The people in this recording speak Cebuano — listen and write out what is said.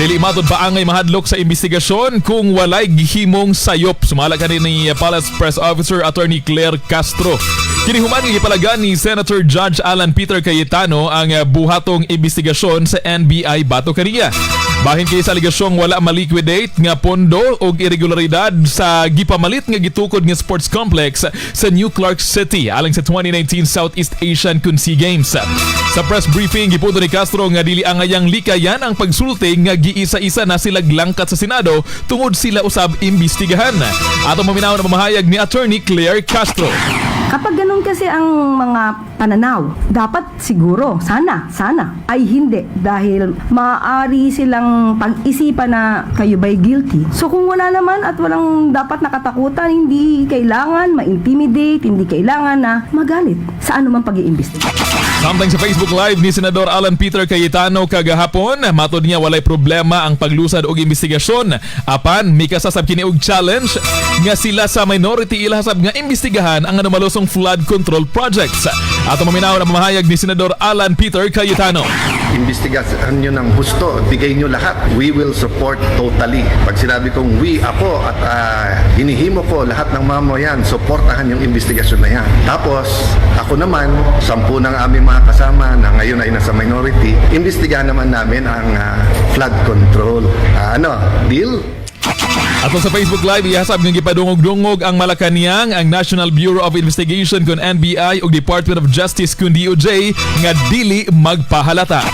Dili matod pa angay mahadlok sa investigasyon kung walay gihimong sayop. Sumala kani ni Palace Press Officer Attorney Claire Castro. Kini human nga gipalagan ni Senator Judge Alan Peter Cayetano ang buhatong investigasyon sa NBI batok kaniya. Bahin kay sa alegasyong wala ma-liquidate nga pondo og irregularidad sa gipamalit nga gitukod nga sports complex sa New Clark City alang sa 2019 Southeast Asian kun SEA Games. Sa press briefing, gipunto ni Castro nga dili angayang likayan ang pagsulti nga giisa-isa na sila langkat sa Senado tungod sila usab imbestigahan. Ato maminaw na mamahayag ni Attorney Claire Castro. Kapag ganun kasi ang mga pananaw, dapat siguro, sana, sana, ay hindi. Dahil maaari silang pag-isipan na kayo ba'y guilty. So kung wala naman at walang dapat nakatakutan, hindi kailangan ma-intimidate, hindi kailangan na magalit sa anumang pag-iimbestiga. Samtang sa Facebook Live ni Senador Alan Peter Cayetano kagahapon, matod niya walay problema ang paglusad og investigasyon. Apan mikasasab kini og challenge nga sila sa minority ilahasab nga imbestigahan ang anomalosong flood control projects. Ato maminaw na mamahayag ni Senador Alan Peter Cayetano. Imbestigahan nyo ng husto, bigay nyo lahat. We will support totally. Pag sinabi kong we, ako at hinihimo ko lahat ng mamamayan, suportahan yung investigasyon na yan. Tapos, ako naman, 10 ng aming mga kasama na ngayon ay nasa minority, imbestigahan naman namin ang flood control. Ano, deal? Ato sa Facebook Live, ihasab nga gipadungog-dungog ang Malacanang, ang National Bureau of Investigation kun NBI ug Department of Justice kun DOJ nga dili magpahalata.